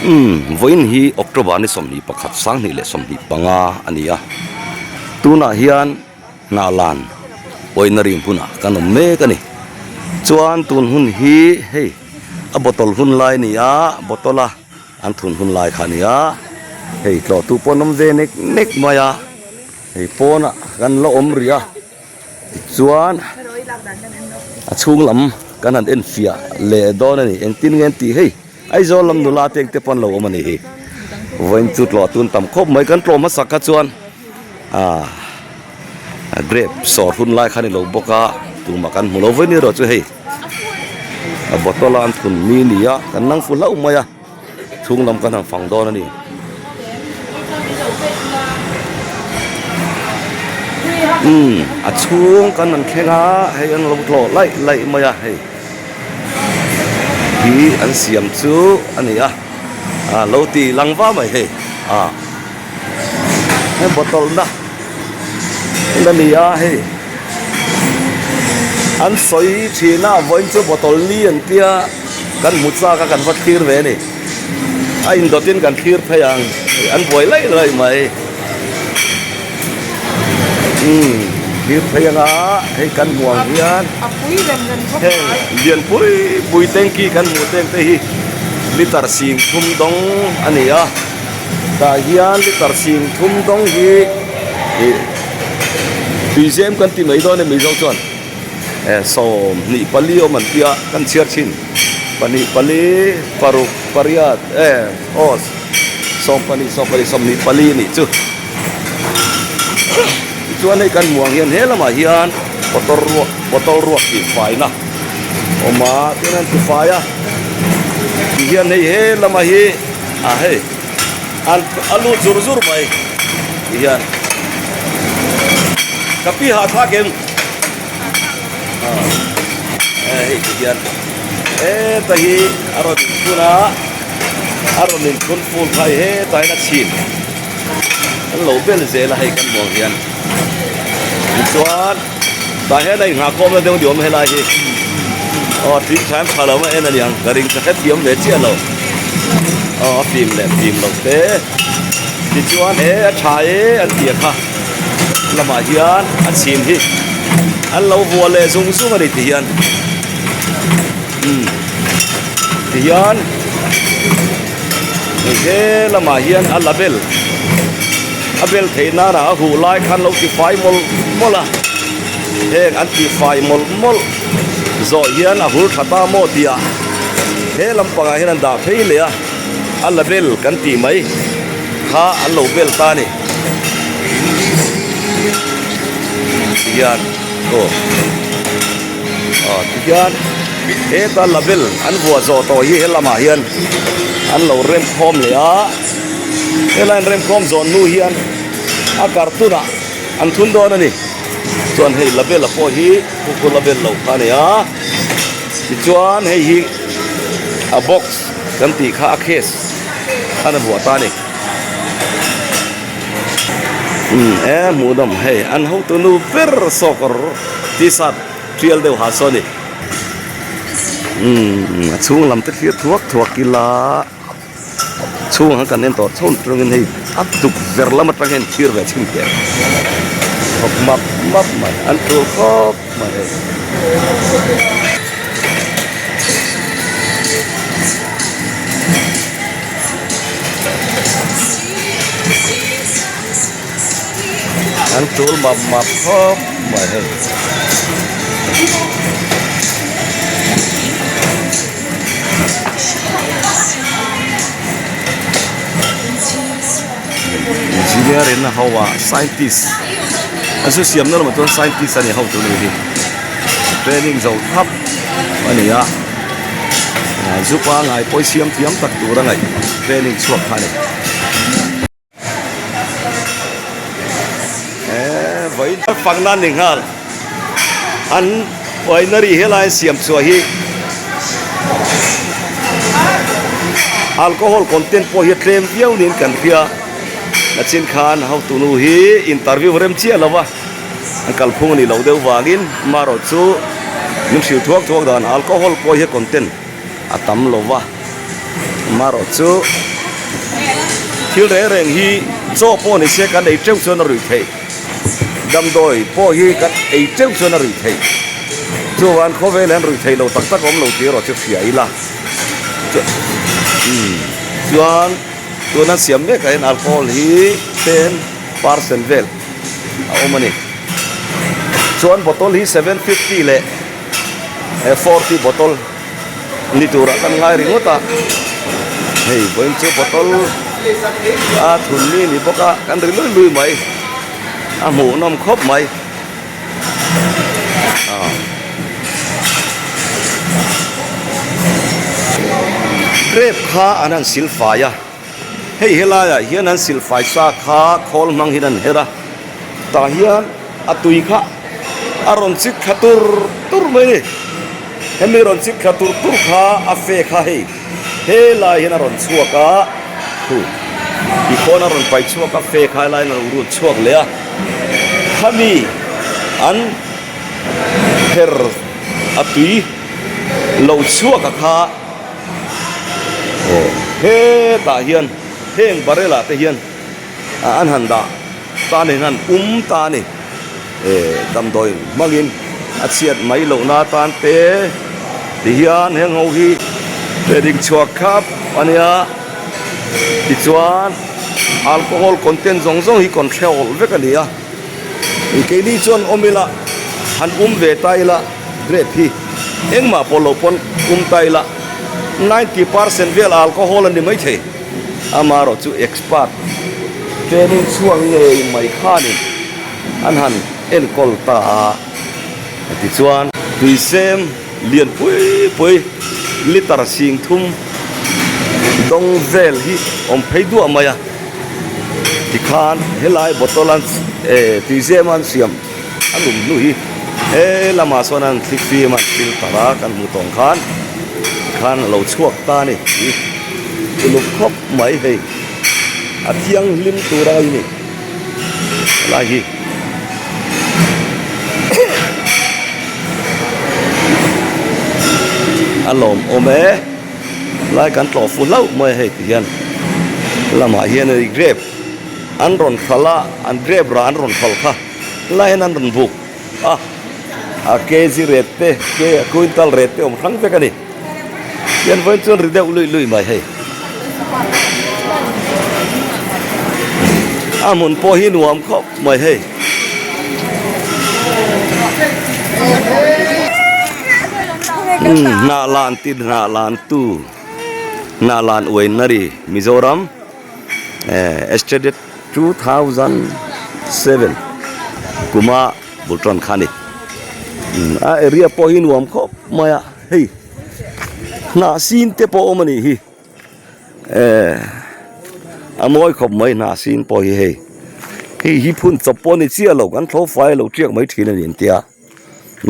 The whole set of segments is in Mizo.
Umm vawiin hi October ni 21 2025 a ni a, tunah hian Hnahlan Winery hmunah kan awm mek a ni. Chuan tun hun hi hei a bottle hun lai a ni a, bottle a an thun hun lai kha a ni a, hei tlawhtu pawh an awm ve nek nek mai a, hei pawnah kan la awm rih a. Tichuan a chhung lam kan han en fiah leh dawn a ni. Engtin nge an tih hei Aizawl lam nula te engte pawh an lo awm a ni hi. Vawiin chu tlawh tun tam khawp mai kan tlawh hmasak kha chuan ah grape sawr hun lai kha a ni lo bawk a tumah kan hmu lo vawiin erawh chu hei a bottle a an thun mi a ni a kan nang fu hlauh mai a. Chhung lam kan han fang dawn a ni. Umm a chhung kan han thleng a hei an lo tlawh laih laih mai a hei hi an siam chu a ni a ah lo ti lang va mai hei ah he bottle na a ni a hei an sawi thin a vawiin chu bottle ni an tia. Kan hmu chak a kan va thlir ve a ni. A indawtin kan thlir phei ang. An buai laih laih mai. Umm thlir phei anga hei kan hmu ang hian heng lianpui pui tanky kan hmuh teng te hi liter 30 dawng a ni a. Tah hian liter 30 dawng hi ih tuizem kan ti mai dawn a ni Mizo chuan. 24 awm an tia kan chhiar thin pahnih pali paruk pariat e aw sawmpahnih sawmpahnih sawmhnih pali a nih chu tichuan hei kan hmuh ang hian he lamah hian motor ruak bottle ruak tih faina awm a tin an ti fai a ti hian hei he lamah hi ah hei an a lut zur zur mai ti hian ka pi hahthlak em. Hei ti hian heta hi a rawn inphun a a rawn inphun ful kha hei hetah hian a chhin an lo bel zel a hei kan hmuh ang hian tichuan tah hian a inghahkhawmna deuh ni awm helai hi aw a tling tha em tha lo a en a niang ka ring ka hrethiam ve chiah lo aw a fim leh fim lo te tichuan e a tha e an tih a kha. Lamah hian a chhim hi an lo vuah leh zung zung a ni ti hian umm ti hian hei he lamah hian a la bel a bel theih nan ah a huh lai khan lo ti fai mawlh mawlh a heng an ti fai mawlh mawlh zawh hian a hul tha ta maw tih ah he lampangah hian an dah phei leh a a la bel kan tih mai kha an lo bel ta a ni. Tihian aw aw tihian heta label an vuah zawh tawh hi helamah hian an lo rem khawm leh a helai an rem khawm zawh hnu hian a cartoon ah an thun dawn a ni chuan hei label a pawh hi khu khu label loh kha a ni a tichuan hei hi a box kan tih kha a case khan a vuah ta a ni. Umm e hmuh nawm hei an hotu nu ber sawkawr t-shirt tial deuh ha saw a ni umm a chhung lam te thlir thuak thuak ila chhung ang kan en tawh chhun atangin hei a tukverh lam atang hian thlir ve chhin teh thawk map map mai an tul khawp mai hei. An tul map map khawp mai hei. Engineer in a ho a scientist an su siamna lamah chuan scientist a ni ho tur a ni hi training zo thap a ni a. Zu pangai pawh siam thiam tak tur a ngaih training chhuak kha a ni. Eee vawiin fakna ni nghal an winery helai an siam chhuah hi alcohol content pawh hi a tlem viau niin kan hria nachin khan hotunu hi interview rem chiah lo va. An kalphung a nih loh deuh vangin marawh chu min hrilh thuak thuak dan alcohol pawh hi a content a tam lo va. Marawh chu thil reng reng hi chaw pawh ni se kan ei teuh chuan a ruih theih. Damdawi pawh hi kan ei teuh chuan a ruih theih. Chuvan khawvel hian ruih theih lo tak tak awm lo tih erawh chu hria ila. Chuan tuna siam mek ah hian alcohol hi 10% vel a awm a ni. Chuan bottle hi 750 leh 40 bottle ni turah kan ngai ringawt a. Hei vawiin chu bottle a thun mi ni bawk a kan ri lui lui mai a hmuhnawm khawp mai. Grape kha an han sil fai a hei helaiah hian an sil fai sa kha khawl hmang hian an her a tah hian a tui kha a rawn chik thla tur tur mai a ni hemi rawn chik thla tur tur kha a fe kha hei helai hian a rawn chhuak a khu tikhawn a rawn paih chhuak a fe kha helai hian a rawn rut chhuak leh a. Khami an her a tui lo chhuak a kha hetah hian heng barrel ah te hian an han dah ta a ni an um ta a ni damdawi hmangin a chhiat mai lohna atan te tihian heng ho hi trading chhuak khap a nia tichuan. Alcohol content zawng zawng hi control vek a ni a, keini chuan awm ila han um ve ta ila grape hi engmah pawh lo pawn um ta ila 90% vel alcohol a ni maithei amaherawh chu expert training chhuak ngei mai khanin an han enkawl ta a tichuan tuisem Lian pui pui litre 30 dawng vel hi awm phei duah mai a tikhan helai bottle an eh tuizem an siam a lum hnu hi he lamah sawn an thli fim an filter a kan hmuh tawng khan khan a lo chhuak ta a ni ih uluk khawp mai hei a thianghlim tur a ni helai hi. A lawm awm e lai kan tlawh fu hlauh mai a hei ti hian lamah hian hei grape an rawn hralh a an grape rah an rawn hralh kha helai hian an rawn buk a a kg rate te ke a quintal rate te awm hrang vek a ni tian vawiin chuan ri deuh luih luih mai hei a hmun pawh hi nuam khawp mai hei. Hnah lan ti hnah lan tu hnah lan uainari Mizoram eh estate 2007 kuma bul tan kha a ni a area pawh hi nuam khawp mai a hei hnah sin te pawh a awm a nih hi eh a mawi khawp mai hnah sin pawh hi hei hei hi phun chawp pawh a ni chiah lo kan tho fai lo tiak mai thin a ni an tia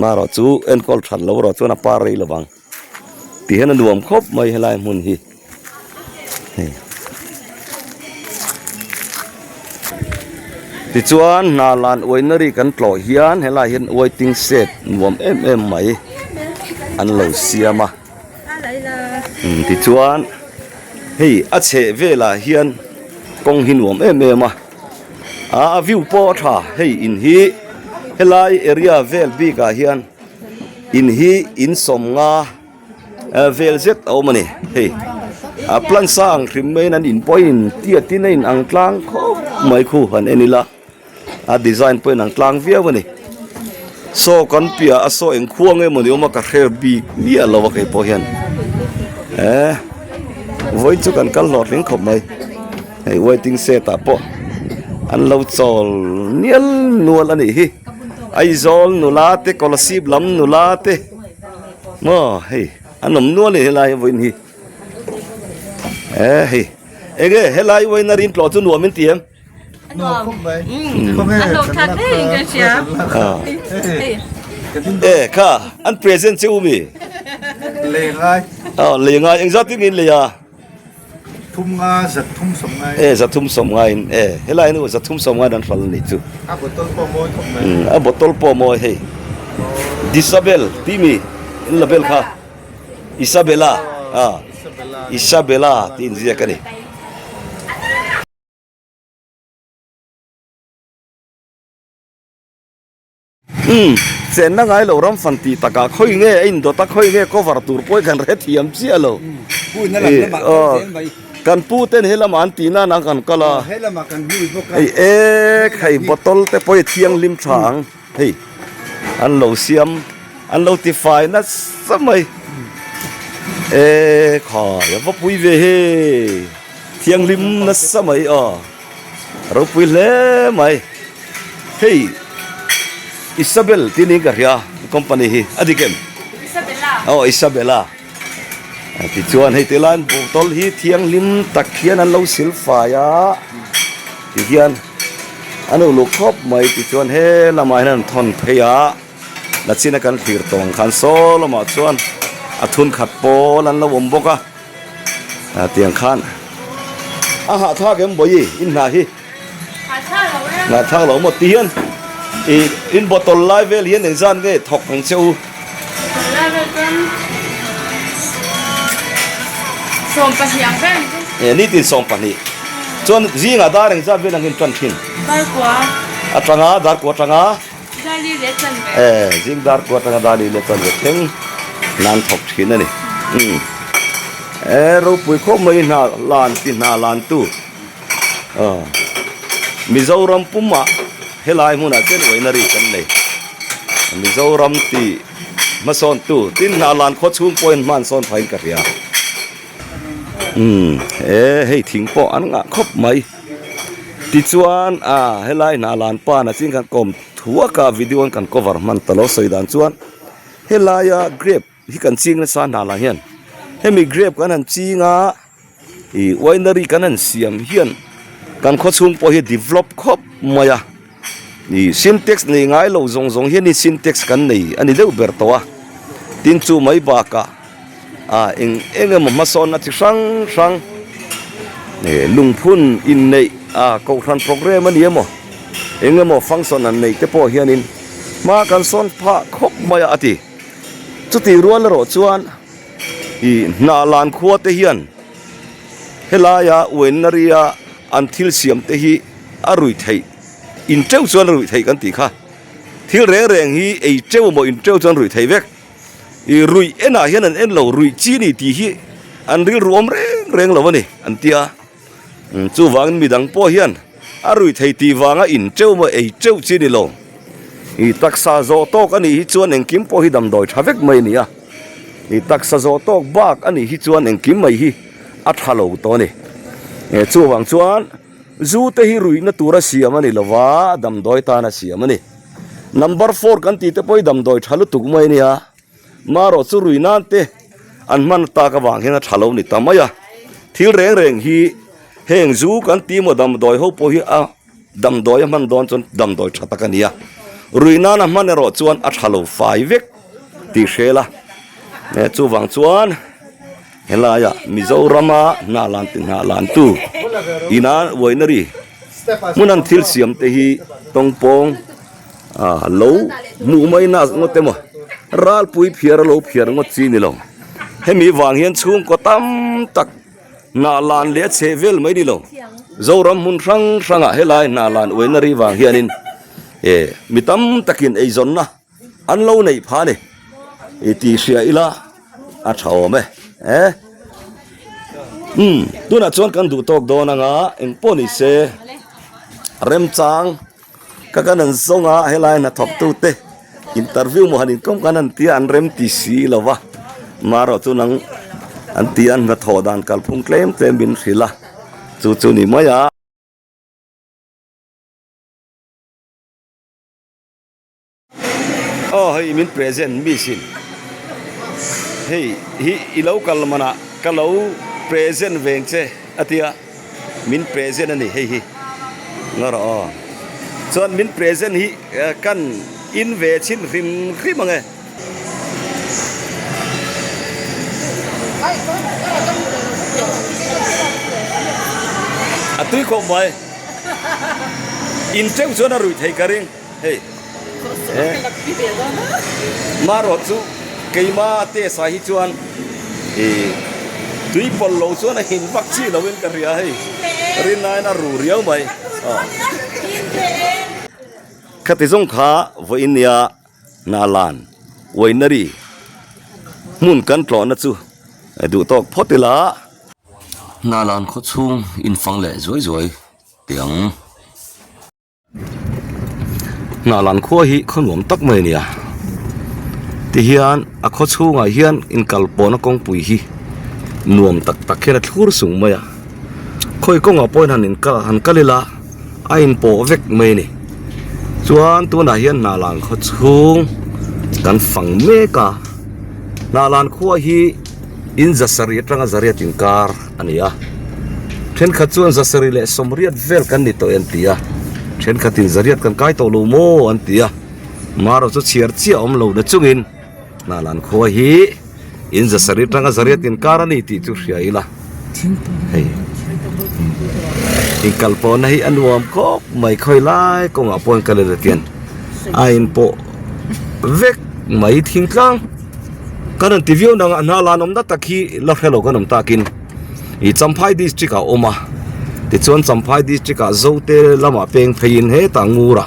marawh chu enkawl that loh erawh chuan a par rei lo vang. Ti hian a nuam khawp mai helai hmun hi hei tichuan hna lan uaina ri kan tlawh hian helai hian waiting shed nuam em em mai an lo siam a tichuan hei a chheh velah hian kawng hi nuam em em a a view pawh a tha hei in hi helai area vel bikah hian. In hi in sawmnga vel zet a awm a ni hei a plant sang hrim maiin an in pawh a in tiat in a in ang tlang khawp mai khu han en ila a design pawh a in ang tlang viau a ni saw kan piah a saw eng khuang emaw ni awm a ka hre bik miah lo a kei pawh hian eh vawiin chu kan kal hlawhtling khawp mai hei waiting shed ah pawh an lo chawl nial nual a nih hi. Aizawl nula te Kolasib lam nula te maw hei an awm nual a ni helai vawiin hi eh hei enge helai vawiin a rin tlawh chu nuam in ti em? Nuam khawp mai eh kha an present che u mi? Lei ngai aw lei ngai engzat in nge in lei a? Thum nga 300 sawm ngai. E 300 sawm ngai in e helai nu 300 sawm ngai dan hral ni chu. A bottle pawh mawi khawp mai. Um a bottle pawh mawi hei. Disabel timi in label kha Isabella a. Isabella tih inziak a ni. Umm, chenna ngai lo ram fan tih takah khawi nge a indawt a, khawi nge cover tur pawh hi kan hre thiam chiah lo. Kan pu ten he lamah an tih nan ang kan kal a, hei ek hei bottle te pawh hi thianghlim tha ang hei an lo siam an lo tifai nasa mai e khai a va pui ve hei thianghlim nasa mai aw ropui hle mai hei Isabel tih niin ka hria company hi a dik em aw Isabella. Tichuan hei tilai bottle hi thianghlim tak hian an lo sil fai a tihian an uluk khawp mai tichuan he lamah hian an thawn phei a nachina kan thlir tawng khan saw lamah chuan a thun khat pawl an lo awm bawk a tiang khan a hahthlak em bawi in hna hi Ngaithlak lo maw ti hian ih in bottle lai vel hian engzat nge thawk ang che u. Bottle lai vel chuan 12 ang vel chu. Eh nitin 12 chuan zingah dar engzat vel ang in tan thin. Dar kua. Atanga dar kua atanga. Dar li leh tan ve. Eh zing dar kua atanga dar li leh tan ve thleng nan thawk thin a ni. Umm eh ropui khawp mai hna lan ti hna lan tu. Mizoram pumah helai hmunah chuan uaina ri kan nei. Mizoram tih hmasawntu tin hna lan khaw chhung pawhin hman sawn phahin ka hria. Umm he hei thing pawh an ngah khawp mai. Tichuan a helai hna lan pan a ching khan kawm thuak a video an kan cover hman ta lo sawi dan chuan helaia grape hi kan ching nasa hna lah hian hemi grape kan han ching a. Ih winery kan han siam hian kan khawchhung pawh hi develop khawp mai a ih sintex nei ngai lo zawng zawng hian in sintex kan nei a ni deuh ber tawh a tin chu mai bakah ah eng eng emaw hmasawnna chi hrang hrang eh lungphun inneih ah kohhran programme a ni emaw eng emaw function an neih te pawh hianin hma kan sawn phah khawp mai a a ti chutih rual erawh chuan. Ih hnah lan khua te hian helaia uainari a an thil siam te hi a rui theih in teuh chuan a rui theih kan tih kha thil reng reng hi ei teuh emaw in teuh chuan rui theih vek ih ruih enah hian an en lo ruih chi ni tih hi an rilru awm reng reng lo a ni an tia chuvangin midang pawh hian a rui thei tih vanga in teuh emaw ei teuh chi ni lo ih taksa zawh tawk a nih hi chuan engkim pawh hi damdawi tha vek mai a ni a ih taksa zawh tawk bak a nih hi chuan engkim mai hi a tha lo tawh a ni eh chuvang chuan zu te hi ruihna tura siam a ni lo va damdawi tana siam a ni number four kan tih te pawh hi damdawi tha lutuk mai a nia. Marawh chu rui nan te an hman tak avang hian a tha lo ni ta mai a, thil reng reng hi heng zu kan ti maw damdawi ho pawh hi a damdawi a hman dawn chuan damdawi tha tak a ni a, rui nan a hman erawh chuan a tha lo fai vek tih hrel a, chuvang chuan helaiah Mizorama hna lan ti hna lan tu ina uaina ri hmun an thil siam te hi tawngpawng. Ah lo hmuh mai na ngawt emaw ralpui phiar a lo phiar ngawt chi ni lo hemi vang hian chhungkaw tam tak hnah lan leh a chheh vel mai ni lo Zoram hmun hrang hrangah helai hnah lan uaina ri vang hianin eh mi tam takin eizawnna an lo neih phah a ni ih tih hria ila a tha awm e eh umm tunah chuan kan duh tawk dawn anga engpawh ni se remchang. Ka kan an zawng a helai hnathawk tute interview maw han inkawm khan an tia an rem ti si lo va marawh chu nang an ti a hnathawh dan kalphung tlem tlem min hrilh a chu chu ni mai a. Aw hei min present miss in hei hi i lo kal manah ka lo present veng che a tia. Min present a ni hei hi nga rawh aw chuan min present hi kan in ve chhin hrim hrim ang e. A tui khawp mai in teuh chuan a ruih thei ka ring hei marawh chu keima test ah hi chuan ih. Tui pawlh lo chuan a hin vak chi loin ka hria hei. Rinnain a ru riau mai. Khati zawng kha vawiin nia Hnalan Winery hmun kan tlawhna chu duh tawk phawt ila. Hnalan khawchhung infang leh zuai zuai teh ang. Hnahlan khua hi khaw nuam tak mai a ni a tihian a khaw chhungah hian inkal pawhna kawngpui hi nuam tak tak hian a thlur sung mai a khawi kawngah pawhin han inkal han kal ila a inpawh vek mai a ni chuan tunah hian hnahlan khaw chhung kan fang mek a hnahlan khua hi in zasarih atanga zariat inkar a ni a thenkhat chuan zasarih leh sawmriat vel kan ni tawh e an ti a thenkhatin zariat kan kai tawh lo maw an ti a marawh chu chhiar chiah a awm lo na chungin hnahlan khua hi in zasarih atanga zariat inkar a ni tih chu hria ila hei inkal pawhna hi a nuam khawp mai khawi lai kawngah pawh an kal ila tian a inpawh vek mai thingtlang. Kan rawn ti viau nang a hna lan awmna tak hi la hre lo kan awm takin ih Champhai district ah a awm a tichuan Champhai district ah Zote lamah peng pheiin hetah Ngura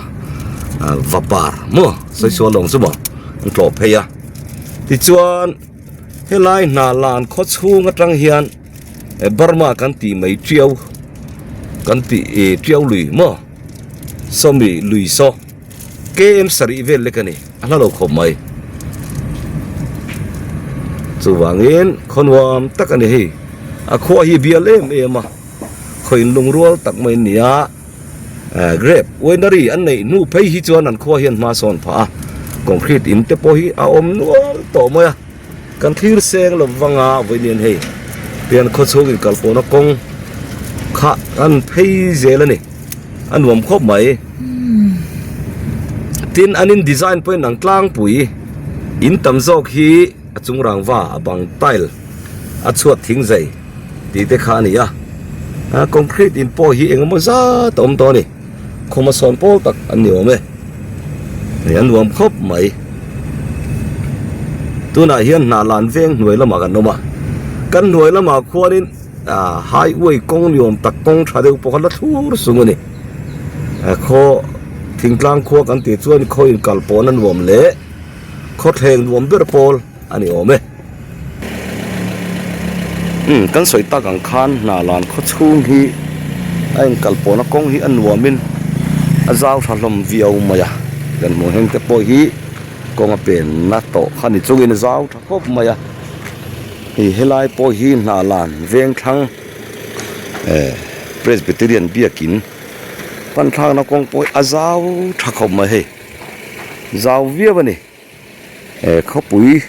ah Vapar maw sawi sual lo ang chu maw an tlawh phei a tichuan helai hna lan khaw chhung atang hian Burma kan tih mai tiau kan tih ih tiau lui maw sawmi lui saw. KM sarih vel lek a ni, a hla lo khawp mai. Chuvangin khaw nuam tak a ni hei, a khua hi bial em em a, khaw inlungrual tak mai an ni a, grape winery an neih hnu phei hi chuan an khua hian hma sawn phah a, concrete in te pawh hi a awm nual tawh mai a, kan thlir seng lo vang a vawiin hei pian khaw chhung inkal pawhna kawng kha an phei zel a ni. A nuam khawp mai. Tin an in design pawhin ang tlangpui in tam zawk hi a chung rangva a bang tile a chhuat thing zai tih te kha a ni a. Concrete in pawh hi engemaw zat a awm tawh a ni. Khawma sawn pawl tak an ni awm e. Hei a nuam khawp mai. Tunah hian hnah lan veng hnuai lamah kan awm a. Kan hnuai lamah khuanin. Ah highway kawng ni awm tak kawng tha deuh pawh kha la thlur sung a ni khaw thingtlang khua kan tih chuan khaw in kal pawhna nuam leh khawthleng nuam ber pawl a ni awm e umm kan sawi tak ang khan hna lan khaw chhung hi a in kal pawhna kawng hi a nuam in a zau tha hlawm viau mai a kan hmuh heng te pawh hi kawng a penna tawh kha ni chungin a zau tha khawp mai a. Hei helai pawh hi Hnahlan Vengthlang eh Presbyterian biakin pan thlakna kawng pawh hi a zau tha khawp mai hei zau viau a ni eh khawpui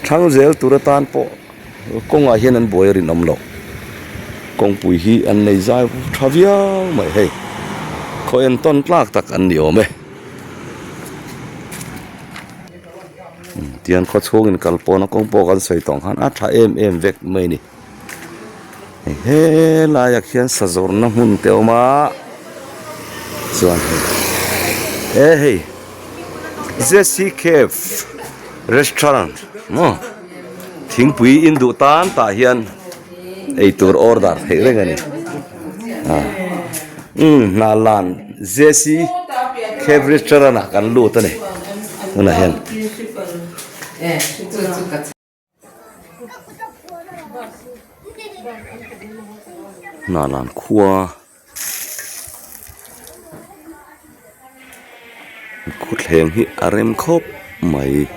thlang zel tur atan pawh kawngah hian an buai a rinawm loh kawngpui hi an nei zau tha viau mai hei khaw entawn tlak tak an ni awm e. Tian khaw chhungin kal pawna kawng pawh kan sawi tawh ang khan a tha em em vek mai a ni helaiah khian sazawrhna hmun te a awm a chuan hei e hei J C cave restaurant maw thingpui in duh tan tah hian eitur order theih reng a ni ah umm Hnahlan J C cave restaurant ah kan lut a ni. Tunah hian Hnahlan khua khawthleng hi a rem khawp mai.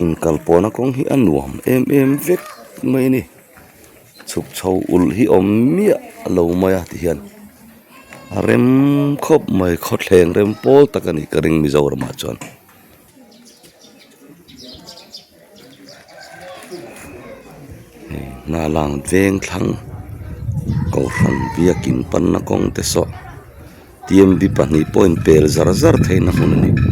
Inkal pawhna kawng hi a nuam em em vek mai a ni chhuk chho ulh hi awm miah lo mai a tihian a rem khawp mai khawthleng rem pawl tak a ni ka ring Mizoram ah chuan. Hna lang veng thlang kohhran biakin panna kawng te saw. T M B pahnih pawh inpel zar zar theihna hmun a ni.